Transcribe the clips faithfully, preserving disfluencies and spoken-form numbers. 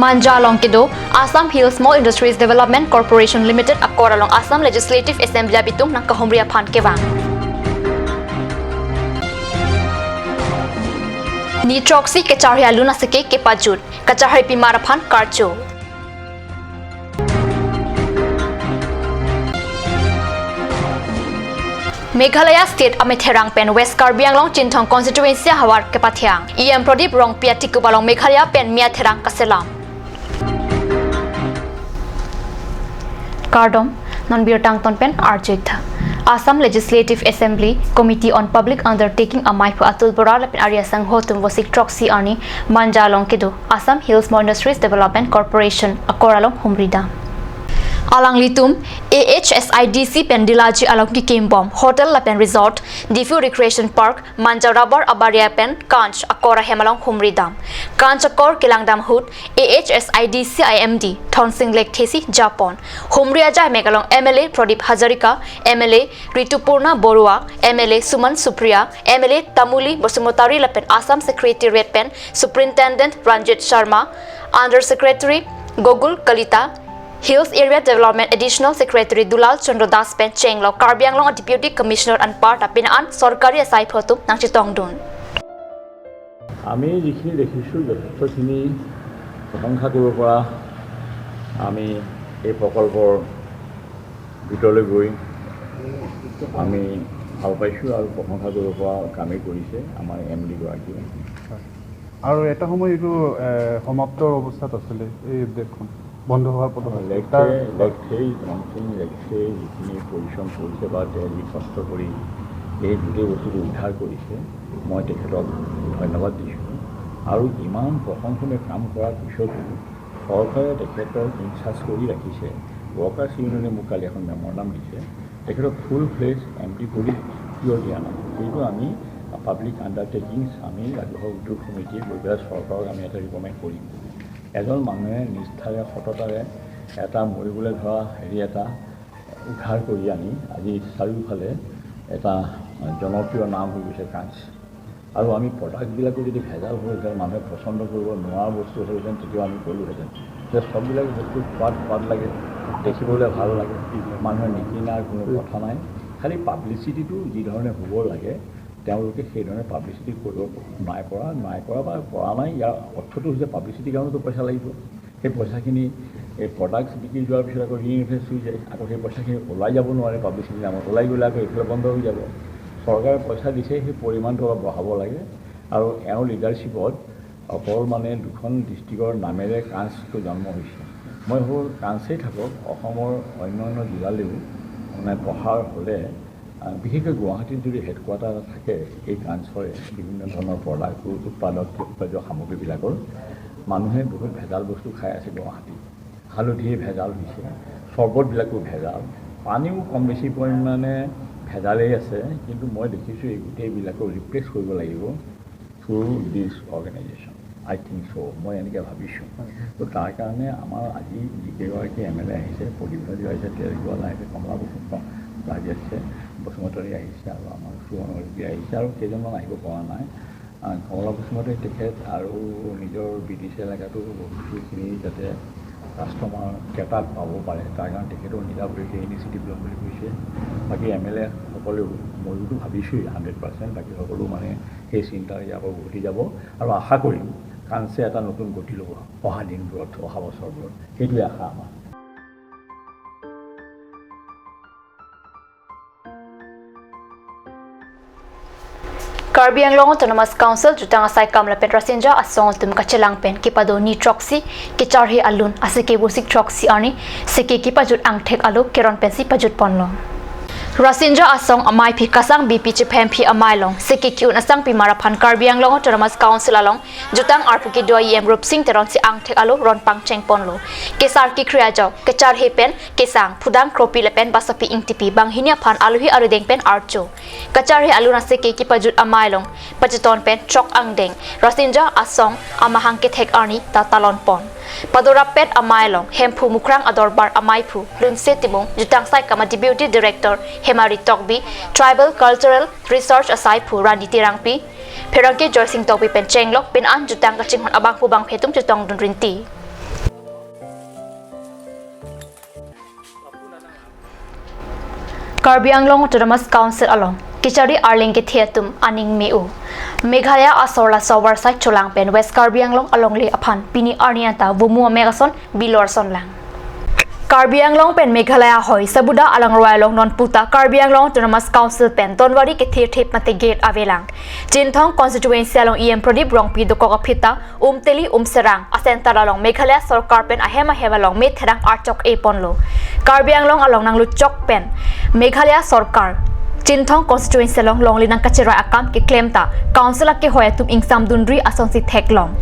Manja along kedo Assam Hill Small Industries Development Corporation Limited akor along Assam Legislative Assembly abitung nangkahumri aphan kevang. Ni throksi kacharhe alun aseke kepajut, kacharhepimar aphan karcho. Meghalaya State ametherang pen West Karbi Anglong Chinthong Constituency ahavar kepatheang. E M Pradip Rongpi atikup along Meghalaya pen mi atherang kaselam. Kardom, non birta angton pen arju-ik tha. Assam Legislative Assembly Committee on Public Undertaking ameiphu Atul Bora lapen ari asangho atum Vosik throksi arni Manja along kedo Assam Hill Small Industries Development Corporation akor along humri dam. Alanglitum A H S I D C pen dilaji along kekimbom hotel lapen resort, Diphu Recreation Park, Manja Rubber Abaria pen Kanch akor ahem along humri dam. Kanch akor kelangdam ahut A H S I D C I M D Thonsing Lekthesi japon. Humri ajai mek along M L A Pradip Hazarika, M L A Rituparna Baruah, M L A Suman Supriya, M L A Tamuli Basumatary lapen Assam Secretariat pen Superintendent Ranjit Sharma, Under Secretary Gokul Kalita, Hills Area Development Additional Secretary Dulal Chandra Das pen chenglok Karbi Anglong Deputy Commissioner anparta pini an sorkari asaiphu atum nangchetongdun. আমি যিখিনি দেখিছোঁ, যথেষ্টখিনি প্ৰশংসা কৰিব পৰা। আমি এই প্ৰকল্পৰ ভিতৰলৈ গৈ আমি ভাল পাইছোঁ আৰু প্ৰশংসা কৰিব পৰা কামেই কৰিছে আমাৰ এম ডি গৰাকীয়ে। আৰু এটা সময় এইটো, এ, সমাপ্তৰ অৱস্থাত আছিলে এই উদ্যোগখন, বন্ধ হোৱাৰ পথত আছিলে। লেকথে, তাৰ লেকথেই, ধনসিং লেকথেই যিখিনি পৰিশ্ৰম কৰিছে বা তেওঁ যি কষ্ট কৰি এই গোটেই বস্তুটো উদ্ধাৰ কৰিছে, মই তেখেতক ধন্যবাদ দিছোঁ। আৰু ইমান প্ৰশংসনীয় কাম কৰাৰ পিছতো চৰকাৰে তেখেতক ইনচাৰ্জ কৰি ৰাখিছে। ৱৰ্কাৰ্ছ ইউনিয়নে মোক কালি এখন মেমৰেণ্ডাম দিছে, তেখেতক ফুল ফ্লেজ এম ডি কৰি কিয় দিয়া নাই, সেইটো আমি পাব্লিক আণ্ডাৰটেকিংছ, আমি ৰাজহুৱা উদ্যোগ সমিতিয়ে গৈ পেলাই চৰকাৰক আমি এটা ৰিকমেণ্ড কৰিম। এজন মানুহে নিষ্ঠাৰে, সততাৰে এটা মৰিবলৈ ধৰা হেৰি এটা উদ্ধাৰ কৰি আনি আজি চাৰিওফালে এটা জনপ্ৰিয় নাম হৈ গৈছে কাঞ্চ। আৰু আমি প্ৰডাক্টবিলাকো যদি ভেজাল হ'লহেঁতেন, মানুহে পচন্দ কৰিব নোৱাৰা বস্তু হ'লহেঁতেন, তেতিয়াও আমি ক'লোহেঁতেন যে সববিলাক বস্তু খোৱাত সোৱাদ লাগে, দেখিবলৈ ভাল লাগে, মানুহে নিকিনাৰ কোনো কথা নাই। খালি পাব্লিচিটিটো যি ধৰণে হ'ব লাগে, তেওঁলোকে সেই ধৰণে পাব্লিচিটি কৰিব নাই পৰা, নাই কৰা বা কৰা নাই। ইয়াৰ অৰ্থটো হৈছে পাব্লিচিটিৰ কাৰণেতো পইচা লাগিব। সেই পইচাখিনি এই প্ৰডাক্টছ বিক্ৰী যোৱাৰ পিছত আকৌ ৰিইনভেষ্ট হৈ যায়, আকৌ সেই পইচাখিনি ওলাই যাব নোৱাৰে, পাব্লিচিটিৰ নামত ওলাই গ'লে আকৌ এইফালে বন্ধ হৈ যাব। চৰকাৰে পইচা দিছে, সেই পৰিমাণটো অলপ বঢ়াব লাগে। আৰু এওঁৰ লিডাৰশ্বিপত অকল মানে দুখন ডিষ্ট্ৰিক্টৰ নামেৰে কাঞ্চটো জন্ম হৈছে। মই ভাবোঁ কাঞ্চেই থাকক, অসমৰ অন্য অন্য জিলালৈও মানে প্ৰসাৰ হ'লে, আহ, বিশেষকৈ গুৱাহাটীত যদি হেডকোৱাৰ্টাৰ থাকে এই কাঞ্চৰে, বিভিন্ন ধৰণৰ প্ৰডাক্টবোৰ, উৎপাদক, উৎপাদিত সামগ্ৰীবিলাকৰ, মানুহে বহুত ভেজাল বস্তু খাই আছে গুৱাহাটীত। হালধিয়ে ভেজাল হৈছে, চৰ্বতবিলাকো ভেজাল, পানীও কম বেছি পৰিমাণে ভেজালেই আছে। কিন্তু মই দেখিছোঁ এই গোটেইবিলাকক ৰিপ্লেচ কৰিব লাগিব through this organization, I think so, মই এনেকৈ ভাবিছোঁ। তো তাৰ কাৰণে আমাৰ আজি যিকেইগৰাকী এম এল এ আহিছে, প্ৰদীপ ৰাজু আহিছে, তেজগোৱালা আহিছে, কমলা বসু-, ৰাজু আহিছে, বসুমতাৰী আহিছে আৰু আমাৰ সুৱৰ্ণ ৰূপী আহিছে আৰু কেইজনমান আহিব পৰা নাই। আহ, কমলা বসুমতাৰী তেখেত আৰু নিজৰ বি টি চি এলেকাটো বস্তুখিনি যাতে কাষ্টমাৰ ক্ৰেতা পাব পাৰে, তাৰ কাৰণে তেখেতেও নিজাববীয়াকৈ ইনিচিয়েটিভ ল'ম বুলি কৈছে। বাকী এম এল এসকলেও, ময়োতো ভাবিছোঁৱেই হাণ্ড্ৰেড পাৰ্চেণ্ট, বাকী সকলো মানে সেই চিন্তাৰ ইয়াৰ পৰা উভতি যাব আৰু আশা কৰিম কাঞ্চে এটা নতুন গতি ল'ব অহা দিনবোৰত, অহা বছৰবোৰত, সেইটোৱে আশা আমাৰ। Karbi Anglong Autonomous Council jutang asai kam lapen Rasinja Asong atum kachelang pen kepado ni throksi kacharhe alun aseke Vosik throksi arni seke kepajut angthek alo keron pensi pajut ponlo. Rasinja Asong amaiphi kasang B P chephemphi amei along seke ki-un asangpimar aphan Karbi Anglong Autonomous Council along jutang arpu kedo E M Rupsing Teron si angthek alo ron pangcheng ponlo. Kesar kekri ajok kacharhe pen kesang phudang kropi lapen basapi ingtipi banghini aphan alohi arudeng pen archo. Kacharhe alun aseke kepajut amei along pacheton pen throk angdeng Rasinja Asong amahang kethek arni ta talon pon. Padorap pet amei along Hemphu Mukrang adorbar ameiphu Lunse Timung, jutang saikam a-Deputy Director Hemari Tokbi, Tribal Cultural Research asaiphu Rani Terangpi, pherangke Joysing Tokbi pen chenglok pin an jutang kachinghon abangphu bangphe atum chetongdun rinti. Karbi Anglong Autonomous Council along kechari arleng kethe atum aning me-o. Meghalaya asor laso avarsai cholang pen West Karbi Anglong alongle aphan pini arni anta vomu amek ason bilor sonlang. Karbi Anglong pen Meghalaya ahoi Sabuda alangroi along non puta Karbi Anglong Autonomous Council pen tonvari kethirthip mate gate avelang. Chinthong constituency along E M Pradip Rongpi dokok aphi ta Umtali Umserang a-center along Meghalaya sorkar pen ahem ahem along me therang archok-e ponlo. Karbi Anglong along nangluchok pen Meghalaya sorkar Chinthong constituency along longle nangkacherai akam keklem ta council akehoi atum ingsamdunri asonsi theklong.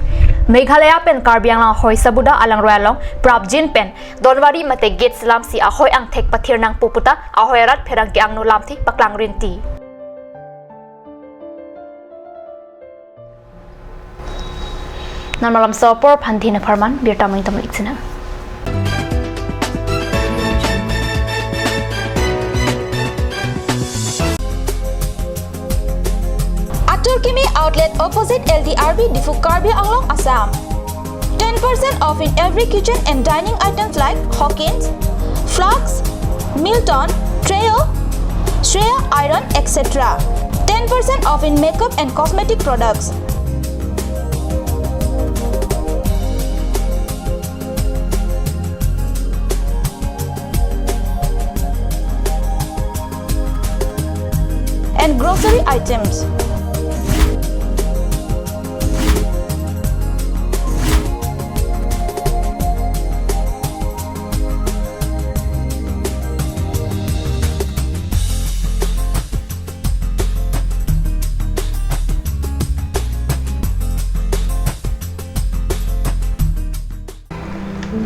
Meghalaya pen Karbi Anglong ahoi Sabuda alangroi along prapjin pen tonvari mate gate selamsi ahoi angthek pathir nangpo puta ahoi arat pherangke angno lamthe paklang rinti. Non malomso apor aphan dhin apharman birta mengtam iksinang. Atur Kimi Outlet, opposite L D R B, Diphu, Karbi Anglong, Assam. Ten percent off in every kitchen and dining items like Hawkins, Flask, Milton, Treo, Shreya Iron, et cetera. Ten percent off in makeup and cosmetic products. And grocery items.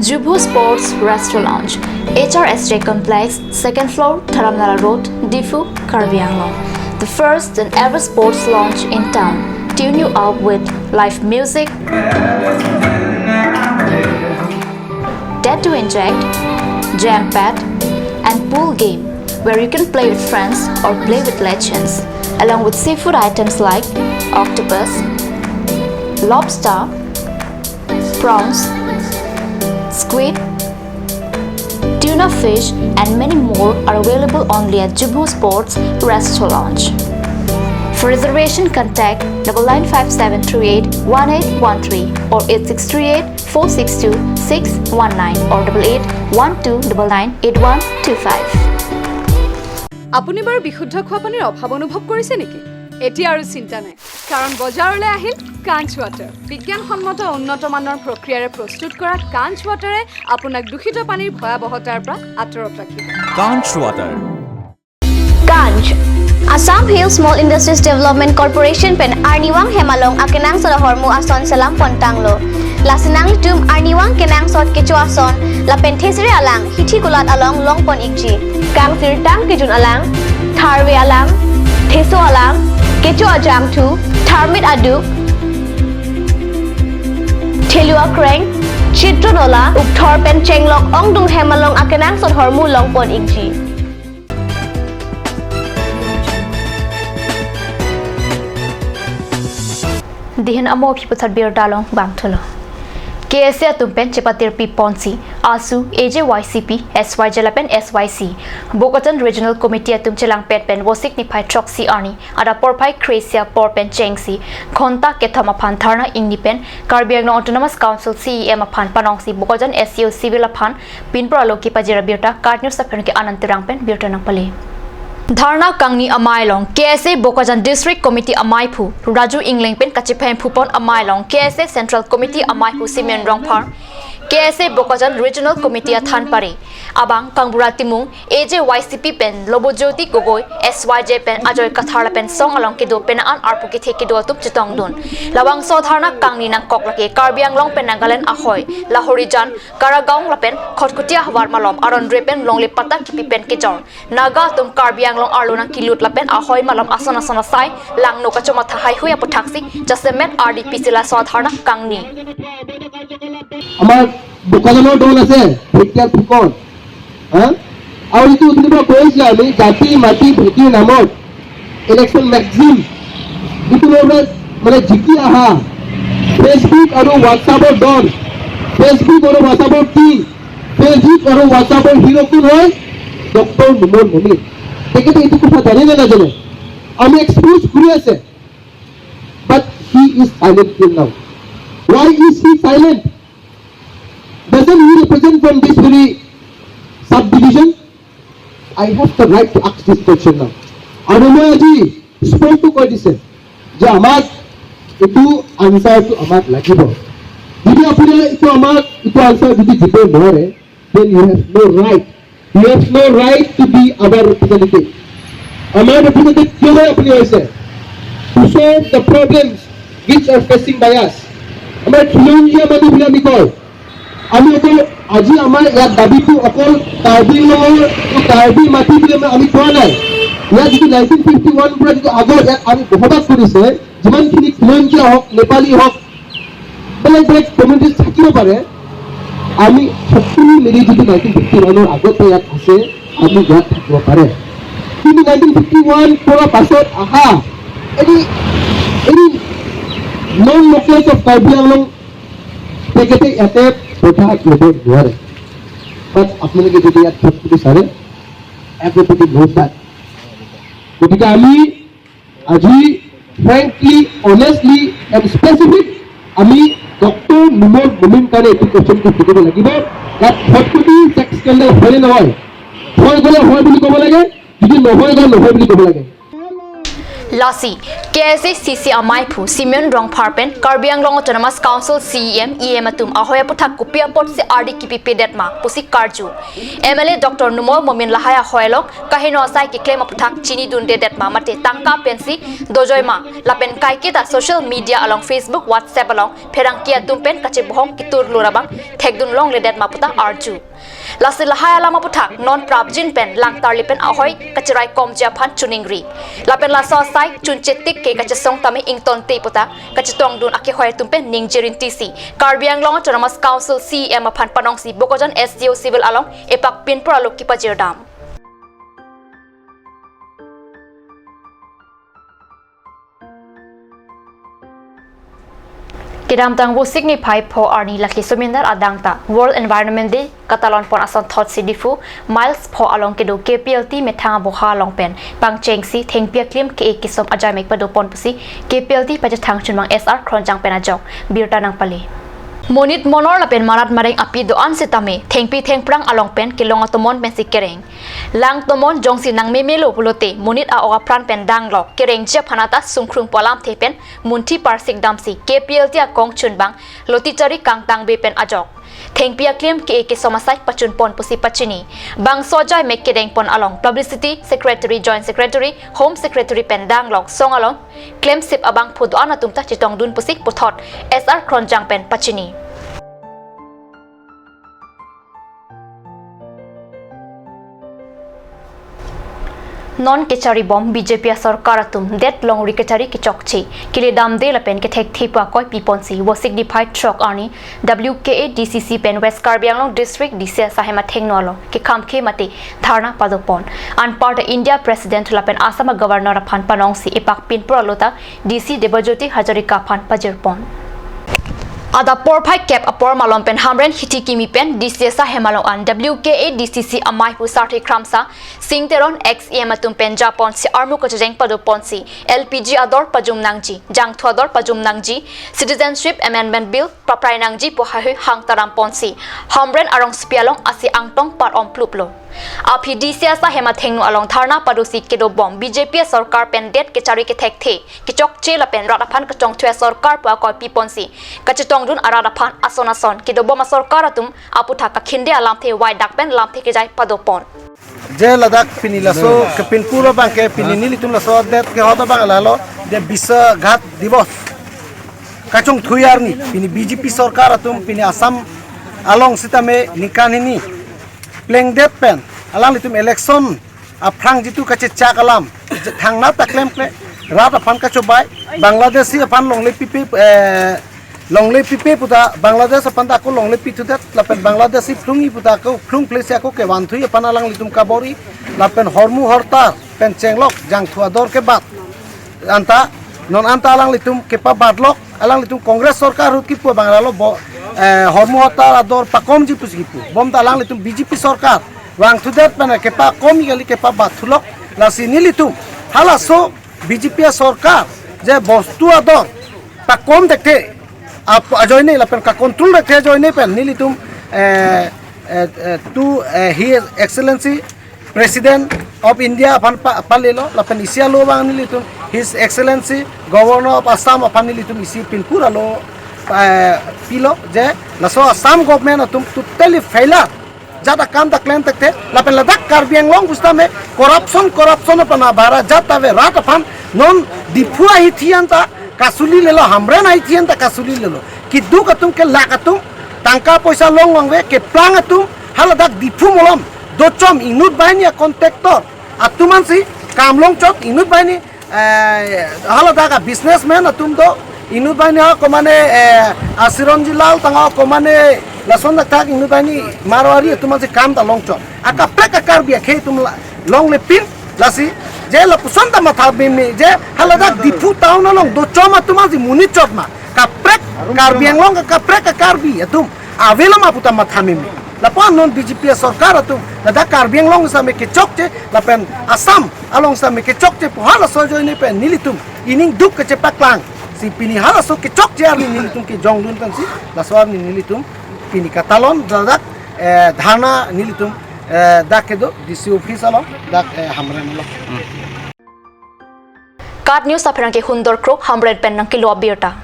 Jubu Sports Restaurant Lounge, H R S J Complex, second floor, Dharamnala Road, Diphu, Karbi Anglong. The first and ever sports lounge in town. Tune you up with live music, tattoo inject, jam pad, and pool game where you can play with friends or play with legends, along with seafood items like octopus, lobster, prawns, squid, tuna fish, and many more are available only at Jubu Sports Restaurant Lounge. For reservation, contact double nine five seven three eight one eight one three or eight six three eight four six two six one nine or double eight one two double nine eight one two five. আপুনি বাৰু বিশুদ্ধ খোৱা পানীৰ অভাৱ অনুভৱ কৰিছে নেকি? এতিয়া আৰু চিন্তা নাই, কাৰণ বজাৰলৈ আহিল কাঞ্চ ৱাটাৰ। বিজ্ঞানসন্মত উন্নত মানৰ প্ৰক্ৰিয়াৰে প্ৰস্তুত কৰা কাঞ্চ ৱাটাৰে আপোনাক দূষিত পানীৰ ভয়াৱহতাৰ পৰা আঁতৰত ৰাখিব। Kanch Water. Kanch, Assam Hill Small Industries Development Corporation pen arnivang hem along akenangsot ahormu ason selam pontanglo. Lasi nanglitum arnivang kenangsot kecho ason lapen thesere alang hithi kulat along longpon ikji. Kangsirtang kejun alang, tharve alang, theso alang, kecho ajangthu, tharmit aduk, thelu akreng, chitron ola, ukthor pen chenglok ongdung hem along akenangsot ahormu longpon ikji. Dihin amo aphi puthot birta along bangthulo. K S A atum pen chepatirpi ponsi, ASU, A J Y C P, S Y J lapen S Y C, Bokajan Regional Committee atum chelangpet pen Vosik niphai throksi arni, adap porphai kre-isi apor pen chengsi, ghonta kethom aphan dharna ingni pen, Karbi Anglong Autonomous Council C E M aphan panongsi, Bokajan S E O Civil aphan, pinpur alo kepajir abirta, KAT News aphan ke Anand Terang pen birta nangpale. Dharna kangni amei along K S A Bokajan District Committee ameiphu Raju Ingleng pen kachephemphu pon amei along K S A Central Committee ameiphu Simeon Rongphar, K S A Bokajan Regional Committee athanpare abang Kangbura Timung, A J Y C P pen Lobojyoti Gogoi, S Y J pen Ajoy Kathar lapen song along kedo pen an arpu kethe kedo atum chetongdun. Labangso dharna kangni nangkok lake Karbi Anglong pen Nagaland ahoi, Lahorijan, Karagaon lapen Khatkhati ahavar malom aron re pen longle patta kipi pen kejor. Naga atum Karbi Anglong arlo nangkelut lapen ahoi malom ason ason asai langno kachomatha haihui aputhaksi jasemet ardi pisi laso adharna kangni. আমাৰ বোকাজানৰ দল আছে, ঢেকীয়াল ফুকন, হা? আৰু যিটো কোনোবা কৈছিলে আমি জাতি মাটি ভেটিৰ নামত ইলেকশ্যন মেক্সিম, যিটো মোৰ পৰা মানে জিকি অহা, Facebook আৰু WhatsApp-ৰ ডন, Facebook আৰু WhatsApp-ৰ কিং, Facebook আৰু WhatsApp-ৰ হিৰ' কোন হয়? ডক্টৰ নোমল মণিৰ। তেখেতে এইটো কথা জানে নে নাজানে? আমি এক্সপ'জ কৰি আছে, but he is silent till now. Why is he silent? Doesn't he represent from this very subdivision? I have the right to ask this question now. আৰু মই আজি স্পষ্ট কৈ দিছে যে আমাক এইটো আনচাৰটো আমাক লাগিব। যদি আপুনি এইটো আমাক এইটো আনচাৰ যদি দিব নোৱাৰে, then you have no right. You have no right to be our representative. আমাৰ ৰিপ্ৰেজেণ্টেটিভ কিয় হয় আপুনি হৈছে? To solve the problems which are facing by us. আমাৰ খিলঞ্জীয়া মানুহ বুলি আমি কওঁ। আমি অকল আজি আমাৰ ইয়াত দাবীটো অকল কাৰ্বি আংলঙৰ কাৰ্বি মাটি বুলি আমি, আমি কোৱা নাই। ইয়াত যিটো নাইনটিন ফিফটি ওৱান পৰা যিটো আগত ইয়াত আমি বসবাস কৰিছে, যিমানখিনি খিলঞ্জীয়া হওক, নেপালী হওক, বেলেগ বেলেগ কমিউনিটিজ থাকিব পাৰে, আমি সকলো মিলি যিটো নাইনটিন ফিফটি ওৱানৰ আগতে ইয়াত আছে, আমি ইয়াত থাকিব পাৰে। কিন্তু নাইনটিন ফিফটি ওৱান পৰা পাছত অহা any any non locals of Karbi Anglong তেখেতে ইয়াতে বতাহ ল'ব নোৱাৰে। বাট আপোনালোকে যদি ইয়াত ভোট বিচাৰে, everybody knows that. গতিকে আমি আজি ফ্ৰেংকলি, অনেষ্টলি এণ্ড স্পেচিফিক আমি ডক্টৰ নুমল মমিন কাৰণে এইটো কুৱেশ্যনটো সুধিব লাগিব। ইয়াত খটখটি ছেক্স স্কেণ্ডেল হয়নে নহয়? হয় গ'লে হয় বুলি ক'ব লাগে, যদি নহয় গ'লে নহয় বুলি ক'ব লাগে। Lasi, K S A C C amaiphu Simeon Rongphar pen Karbi Anglong Autonomous Council C E M, E M atum ahoi aputhak kopi apotsi ardi kipipedet ma pusi karju. M L A Doctor Numal Momin lahai ahoi along kaheno asai keklem aputhak chinidundedet ma mate tangka pensi dojoi ma lapen kaiketa social media along, Facebook, WhatsApp along pherangke atum pen kachebohong ketur lur abang thekdun longledet ma puta arju. Lasi lahai alam aputhak non prapjin pen langtarli pen ahoi kacheraikomji aphan choningri. Lapen laso asai chunchetik ke kachesong tame ingtonte puta kachetongdun akehoi atum pen ningje rintisi Karbi Anglong Autonomous Council C E M aphan panongsi Bokajan S D O Civil along epak pinpur alo kipajirdam. Kedamtang Vosik niphai pho arni lake sominar adang ta World Environment Day katalon pon asonthotsi Diphu Miles pho along kedo K P L T methang aboha along pen pangchengsi thengpi aklim ke-e kesom ajaimek padopon pusi K P L T pachethang chunbang S R Kronjang pen ajok birta nangpale. Monit monor lapen marat mareng api do-an setame thengpi thengphrang along pen kelong atomon pensi kereng. Lang tomon jongsi nangmemelo pulote monit a-ok apran pen danglok kerengji aphan ata sungkrung pu alamthe pen munthi parsik damsi K P L T akong chunbang Lotichari Kangtangbe pen ajok thengpi aklim ke-e kesom asai pachunpon pusi pachini. Bangso ajaimek kedengpon along Publicity Secretary, Joint Secretary, Home Secretary pen danglok song along klemsip abangphu do-an atum ta chetongdun pusi puthot S R Kronjang pen pachini. Non kecharibom B J P asorkar atum det longri kechari kechokche, keledamde lapen kethekthe pu akoi piponsi Vosik niphai throk arni W K A D C C pen West Karbi Anglong District D C asai hem athengno along kekhamkhe mate dharna padopon. Anparta India President lapen Assam Governor aphan panongsi epak pinpur alo ta D C Debojyoti Hazarika aphan pajirpon. Adap porphai kep apor malom pen Hamren hithi kimi pen D C asai hem along an W K A D C C amaiphu Sarthe Kramsa, Sing Teron, ex E M atum pen japonsi armu kachejeng padoponsi L P G ador pajum nangji, jangthu ador pajum nangji, Citizenship Amendment Bill paprai nangji pu haihui hang taramponsi Hamren arongsopi along ase angtong par-om pluplo. Aphi D C asai hem athengno along dharna padosi kedobom B J P asorkar pen det kechari kethekthe kechokche lapen rat aphan kachongthui asorkar pu akoi piponsi kachetongdun arat aphan ason ason kedobom asorkar atum aputhak kakhinde alamthe waidak pen lamthe kejai padopon. Je ladak pini laso kepinpur abang ke pini nelitum laso det kehot abang lalo je Biswaghat Divos. Kachongthui arni pini B J P sorkar atum pini Assam along sitame ningkan hini plengdet pen alanglitum election aphrang jitu kachechak alam thangnat ta klemkle, rat aphan kachobai, Bangladeshi aphan longle pipe, eh, longle pipe puta Bangladesh aphan ta ako longle pithudet lapen Bangladeshi phlungji puta ako phlung phlesi ako kevanthui aphan alanglitum kabor-i lapen hormu hortar pen chenglok jangthu ador kebat. Anta non anta alanglitum kepabatlok, alanglitum Congress sorkar ahut kipu abang lalo bo, eh, hormu hortar ador pakomji pusi kipu. Bom ta alanglitum B J P sorkar vangthudet pen kepakomji kali kepabatthulok. Lasi nelitum halaso B J P asorkar je bostu ador pakom thekthe ap ajoine lapen kakontrol thekthe ajoine pen nelitum eh, eh, eh, to eh, His Excellency President of India aphan pa- palelo lapen isi alo abang nelitum His Excellency Governor of Assam aphan nelitum isi pinpur alo eh, pilo je laso Assam government atum totally failure. Jat akam ta klem thekthe lapen ladak Karbi Anglong pusitame corruption corruption aphan abara jat ave rat aphan non Diphu ahithi anta kasuli lelo, Hamren ahithi anta kasuli lelo. Keduk atum ke lakh atum tangka poisa longlong ave, keplang atum haladak Diphu malom dochom inut banghini a contractor atum ansi kam longchot, inut banghini eh, haladak a businessman atum do, inut banghini ha komane eh, Asironji Lal tangho komane lason dak thak inut banghini Marwari atum ansi kam ta longchot. Akaprek a Karbi akhei atum la- longle pin lasi je lapuson ta matha meme je haladak Diphu town along dochom atum ansi monit chot ma. Kaprek Karbi Anglong ka kaprek a Karbi atum avelo ma pu ta matha meme. Lapu-an non B J P asorkar atum ladak Karbi Anglong sitame kechokche lapen Assam along sitame kechokche pu halaso ajoine pen nelitum ining duk kachepaklang. Si pini halaso kechokche arni nelitum kejongdun pensi laso arni nelitum pini katalon ladak eh, dharna nelitum eh, dak kedo D C office along dak eh, Hamren along. KAT News apherangke Hundor Krok Hamren pen nangkelo abirta.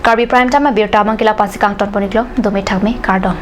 Karbi Prime Time abirta abangke la-ansi kangton pon-iklo, dome thakme, kardom.